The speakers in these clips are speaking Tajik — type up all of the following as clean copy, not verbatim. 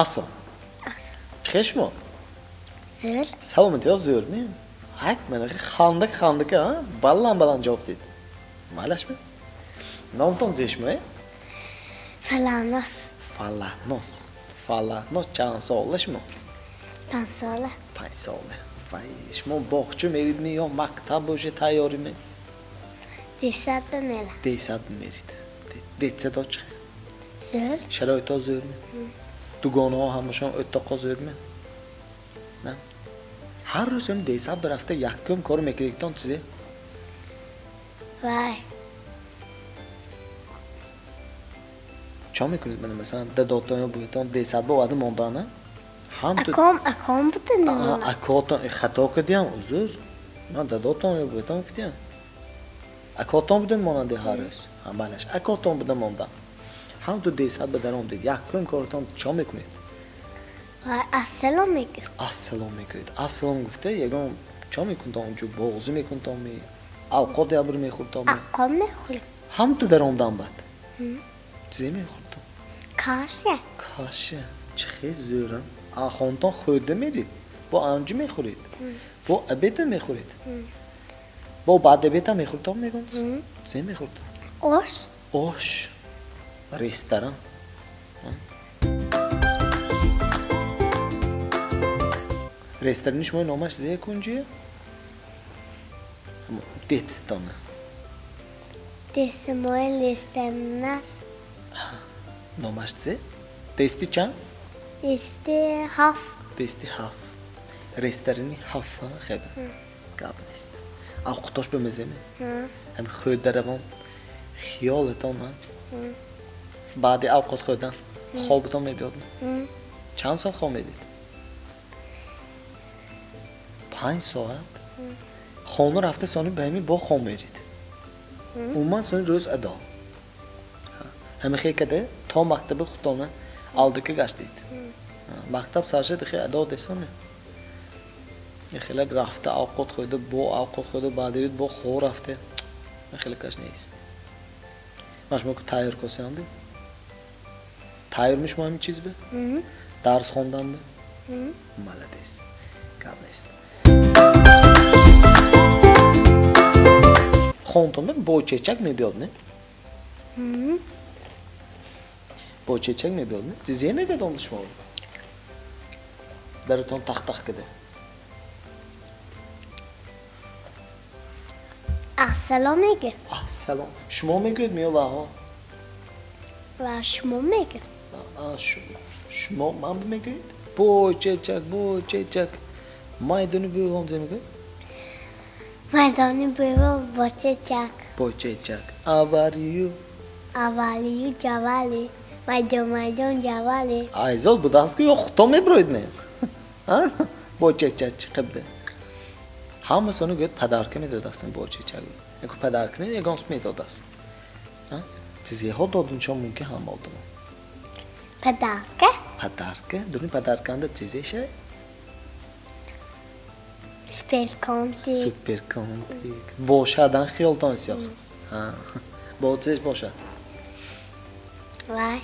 Ассалом. Чӣ шумо? Зӯр. Саломатиё зӯр ми? Ҳайт мана хандак хандака, а? Баланд баланд ҷавоб дид. Майлашми? Номтон зе шумо? Фаланос. Фаланос. Фаланос чанд сола шумо? 5 сола. 5 сола. Вай, шумо боғча меридми ё мактаб боше тайёриме? Десад ба мела. Десад мерид. Детсадо чӣ? Зӯр. Шароитҳо зӯрми? Дугонаҳо ҳамашон o'toqqa zo'rmi? На? Ҳар рӯз ҳам десад бирафта якум кор мекардиктон чизе? Вай. Чо мекунед мана масалан дадотон ё бувитон десад ба оварда мондаана? Ҳам ту Аком, аком буда намонад. Акотон хато кардиям, узр. Ман дадотон ё бувитон гуфтиям. Акотон буда монанди ҳар рӯз. Ҳам балаш акотон буда мондан. Ҳам ту десад ба даром дид. Якум кортон чо мекунед? Вай, ассалом мегӯяд. Ассалом мегӯяд. Ассалом гуфта ягон чо мекунтон онҷо? Бозӣ мекунтон ми? Авқот ябр мехӯртон ми? Авқот мехӯрем. Ҳам ту даромдан бад? Чизе мехӯртон? Каша. Каша. Чӣ хел зӯрам. Хонтон хӯрда мерид? Бо анҷу мехӯред? Бо обеда мехӯред? Бо баъд обеда мехӯртон мегӯн? Чизе мехӯртон? Ош. Ош. Ресторан. Ресторани шумо номаш зе кунҷия? Детстона. Десмои ресторанаш. Номаш зе? Дести чанд? Дести 7. Дести 7. Ресторани 7, хеб. Гап нест. Авқутош ба меземе? Ҳам хӯрда равон. Хиёлатон, ҳа? Баъди авқот хӯрдан хобатон мебиёд? Чанд соат хоб медид? 5 соат? Хона рафта сони ба ҳамин бо хоб мерид. Умуман сони рӯз адо. Ҳама хел када то мактаби худтона алдика гаштид. Мактаб сар шуд, хел адо десоне. Хелак рафта авқот хӯрда, бо авқот хӯрда, баъди бо хоб рафта. Хеле каш нест. Ман шумо ку тайёр косиям ди? Тайёр ми шумо ҳамин чиз бе? Дарс хондан бе? Молодец. Гап нест. Хонтон бе бо чечак мебиёд, не? Бо чечак мебиёд, не? Чизе мегӯяд он шумо? Даратон тах-тах кида. Ассалом мегӯяд. Ассалом. Шумо мегӯед меё ваҳо? Ва шумо мегӯед. Шумо ман мегӯед? Бо чечак, бо чечак. Майдони бувом зе мегӯед? Майдони бувом бо чечак. Бо чечак. Аварию. Аварию ҷавали. Майдон, майдон ҷавали. Айзод будааст ки ё худтон мебироед ме? А? Бо чечак чӣ қабда? Ҳама сони гӯяд падарка медодааст бо чечак. Яку падарка не, ягон су медодааст. А? Чизеҳо додун чо мумкин ҳама одамо? Падарка? Падарка? Дуруни падарканда чизе шай? Суперконтик. Суперконтик. Бошадан хиёлтон исёқ. Бо чиз бошад? Вай.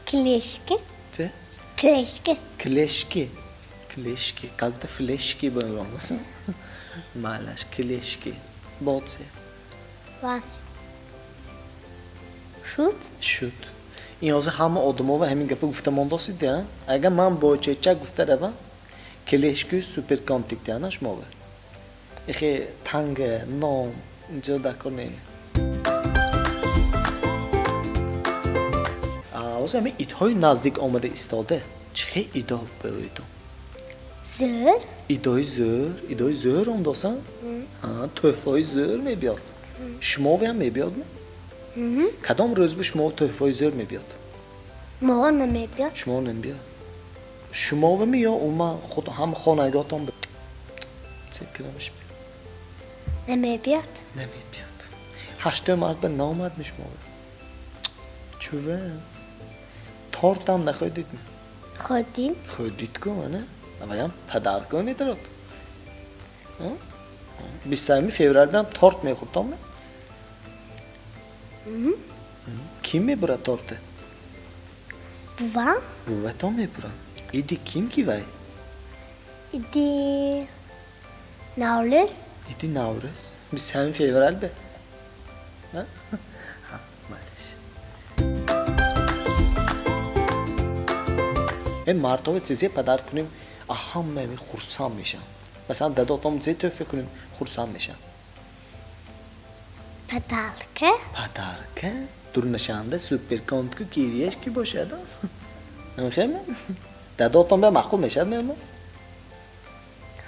Клешки. Чӣ? Клешки. Клешки. Клешки. Как будто флешки бо имрон. Малаш, клешки. Бо чӣ? Вай. Шуд? Шуд. Ин ҳозир ҳама одамо ва ҳамин гапа гуфта мондосид, а? Агар ман бо чечак гуфта равам, клешки суперконтик диана шумо ва. Эхе танга, ном, инҷо дакор не. Ҳозир ҳамин идҳои наздик омада истода. Чӣ хел идо бӯидо? Зӯр? Идои зӯр, идои зӯр омдосан? Тӯҳфаҳои зӯр мебиёд. Шумо ҳам мебиёд ми? Кадом рӯз бу шумо тӯҳфаҳои зӯр мебиёд? Мо намебиёд. Шумо намебиёд. Шумо ми ё умуман худ ҳам хонагиҳотон чӣ кадомаш биёд? Намебиёд. Намебиёд. 8 март ба наомад ми шумо? Чува? Тортам нахӯрдид ми? Хӯрдим. Хӯрдид ку, ана? Аввалам падарка медарод. 23 феврал биам торт мехӯрдам ми? Ким мебурад торта? Бувам. Буватон мепуранд. Иди ким ки вай? Иди Наврӯз. Иди Наврӯз. 27 феврал бе. Ҳа, малеш. Э мартове чизе падар кунем, ҳама хурсанд мешам. Масалан, дадотон зе тӯҳфа кунем, хурсанд мешам. Падарка. Падарка? Дурнашанда суперконт ку кириеш ки бошад? Намехоҳем? Дадотон ба маъқул мешад меома?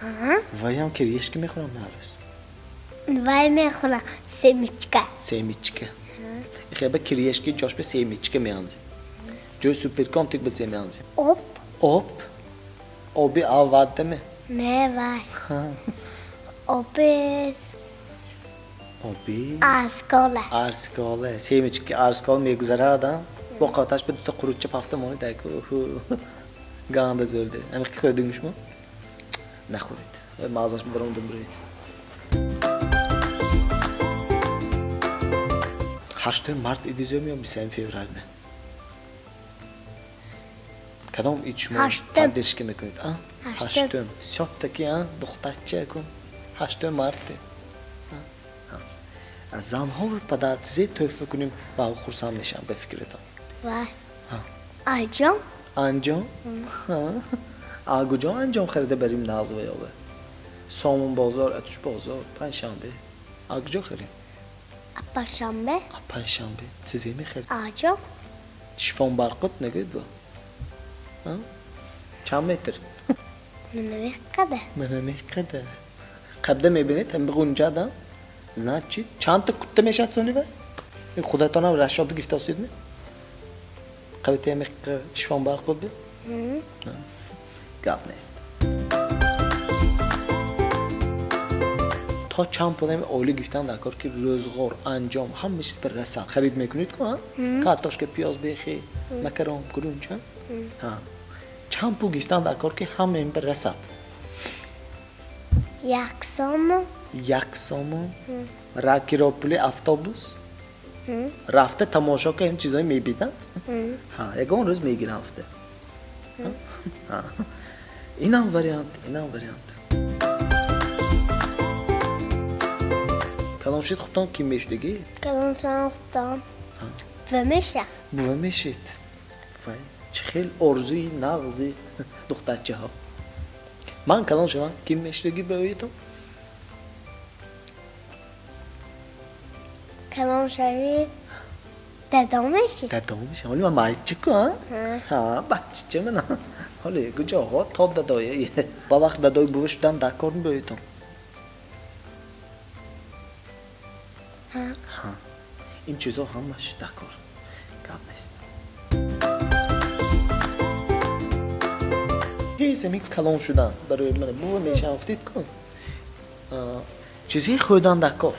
Ҳа. Ваям кириеш ки мехӯрам Наврӯз. Вай мехӯрам семечка. Семечка. Хеба кириеш ки ҷош ба семечка меанзем. Ҷои суперконтик ба се меанзем. Об. Об? Оби авваддаме? Не, вай. Оби Оби арскола. Арскола. Семечки арскола мегузарад, а? Бо қаташ ба дута қурутча пафта монед, айку. Ганда зӯрде. Ами ки хӯрдигмиш мо? Нахӯред. Мағзаш бидаром думбуред. 8 март иди зӯм ё 27 феврал ме? Кадом ид шумо поддержка мекунед, а? 8. Всё-таки, а? Духтарча кун. 8 март. Аз занҳо падар чизе тӯҳфа кунем ва хурсанд мешавам ба фикратон. Вай. Анҷом? Анҷом? А куҷо анҷом харида барим нағз ва ёбе? Сомон бозор, Атуш бозор, Панҷшанбе. А куҷо харем? Панҷшанбе. Панҷшанбе. Чизе мехарем? Анҷом? Шифон барқут нагӯед бо? Чанд метр? Мана меқадар. Мана меқадар. Қабда мебинед, ҳам ғунҷада. Значит, чандта кутта мешавад сони вай? Худатонам рашоду гифта осед ме? Қабите ҳами шифон барқут бе? Гап нест. То чанд пул ҳами оила гифтан дар кор ки рӯзғор, анҷом, ҳама чиз бирасад. Харид мекунед ку, а? Картошка, пиёз, бехи, макарон, гурунч, а? Чанд пул гифтан дар кор ки ҳама ин бирасад? 1 сомон. 1 сомон? Ракиро пули автобус? Рафта тамошо ка ҳам чизое мебинам? Ҳа, ягон рӯз мегирам рафта. Инам вариант, инам вариант. Калон шуд худтон ким мешудагӣ? Калон шудам худтон. Бува мешавам. Бува мешед. Вай, чӣ хел орзуи нағзи духтарчаҳо. Ман калон шавам, ким мешудагӣ ба ӯятон? Калон шавӣ дадом мешӣ. Дадом мешам. Ҳоли ман бача ку, а? Ҳа, бачача ман. Ҳоли куҷоҳо то дадоя. Ба вақт дадои бува шудан дар кор мебоятон? Ҳа. Ҳа. Ин чизо ҳамаш дар кор. Гап нест. Ҳез ҳамин калон шудан барои ман бува мешавам гуфтед ку? Чизе хӯрдан дар кор.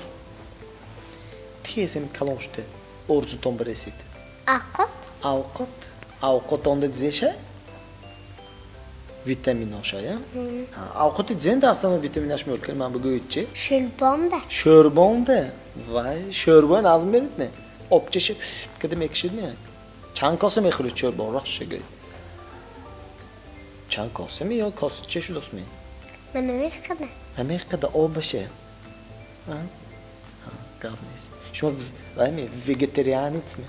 Тез ҳамин калон шуда орзутон бирасед. Авқот. Авқот. Авқотонда дизеша? Витаминошая? Авқоти дизенда аслан витаминаш меёл ман бигӯед чи? Шӯрбонда. Шӯрбонда? Вай, шӯрбо назм мерид ме? Обчаша када мекашид ме? Чанд коса мехӯред шӯрбо? Ростша гӯед. Чанд коса ме ё косача шудост ме? Ман намехӯрам. Намехӯрда обаше. Гап нест. Шумо вай ме вегетарианец ме?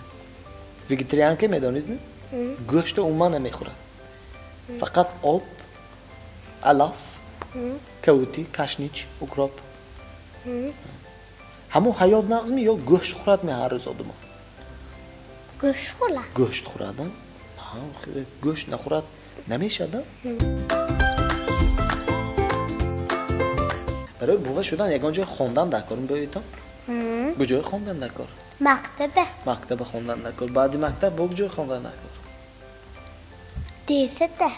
Вегетарианка медонед ме? Гӯшта умуман намехӯрад. Фақат об, алаф, кавутӣ, кашнич, укроп. Ҳамон ҳаёт нағз ме ё гӯшт хӯрад ме ҳар рӯз одама? Гӯшт хӯрад. Гӯшт хӯрад, а? Гӯшт нахӯрад намешавад, а? Барои бува шудан ягон ҷой хондан дар кор мебоятон? Куҷое хондан дар кор? Мактаба. Мактаба хондан дар кор. Баъди мактаб бо куҷое хондан дар кор? Десата.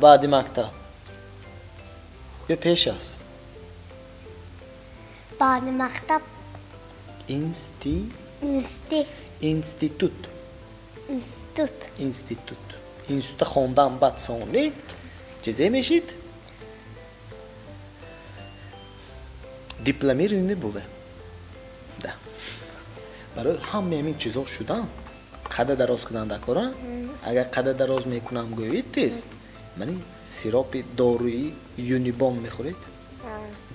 Баъди мактаб ё пеш аз? Баъди мактаб. Инсти? Институт. Институт. Институт. Института хондан баъд сони чизе мешид? Дипломированный бува. Да. Барои ҳамаи ҳамин чизо шудан Қада дароз кунам дакора? Агар қада дароз мекунам гӯед тез, мани сиропи доруи Юнибон мехӯред?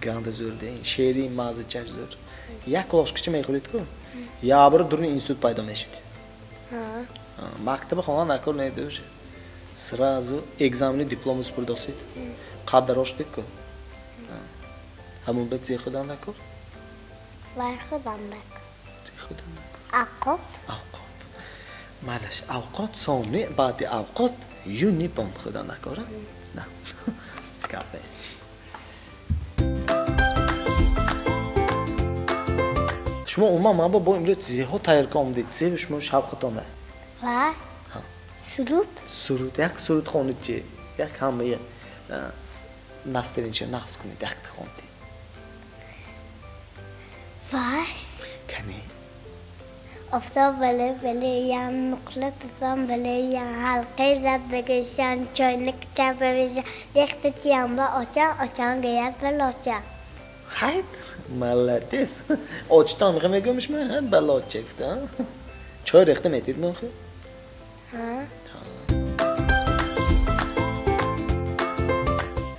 Ганда зӯр де, шери маззачаш зӯр. Як ложкача мехӯред ку? Ябр дуруни институт пайдо мешавад. Мактаба хондан накор не душ. Сразу экзамени диплому супурдосид. Қад дароз шудед ку? Ҳамун бе зе худан накор? Вай худан накор. Зе худан накор. Авқот. Авқот. Малаш, авқот сони баъди авқот Юнибон худан накора? На. Гап нест. Шумо умуман ман бо имрӯз чизҳо тайёр ка омадед? Зе шумо шавқатон ай? Ва? Суруд? Суруд. Як суруд хонед чи? Як ҳамаи настеринча нақс кунед, як хонед. Вай? Кани? Офтоб бале балеям, нуқла пипам балеям, ҳалқаи зад ба гӯшам, чойник чап ба вешам, рехта тиям ба очам, очам гӯяд ба лочам. Хайд, молодец. Очтан мехоҳ мегӯям шумо, ба лоча гуфта. Чой рехта метид мехоҳ? Ҳа.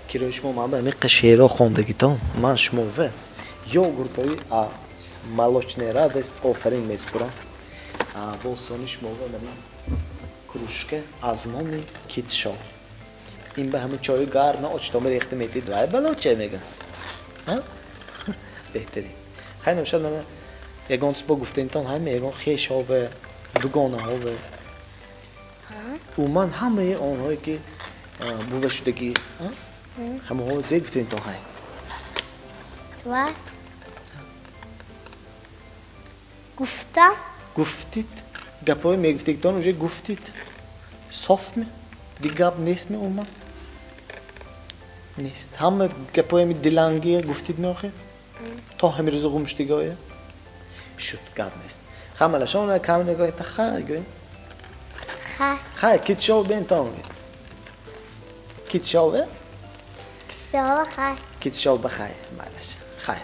Кирои шумо ман ба ҳамин шеърҳо хондагитон, ман шумо ва йогуртҳои молочная радость офарин месупурам. Бо сони шумо ва ман кружка аз номи Китшо. Ин ба ҳамин чойи гарма очтома рехта метид вай ба лоча мегӯям. Беҳтарин. Хай намешад мана ягон чиз бо гуфтанитон ҳама ягон хешҳове, дугонаҳове. Умуман ҳамаи онҳое ки бува шудагӣ, ҳамаҳо зе гуфтанитон ҳай. Ва? Гуфтам? Гуфтид. Гапҳои мегуфтагитон уже гуфтид. Соф ме? Диг гап нест ме умуман? Нест. Ҳама гапҳои дилангия гуфтид ме охир? То ҳамин рӯза ғум шудагиҳое? Шуд, гап нест. Ҳамалашон кам нигоҳита хай гӯем. Хай. Хай, китшов бен таом гӯед. Китшове? Китшова хай. Китшов ба хай, малаш. Хай.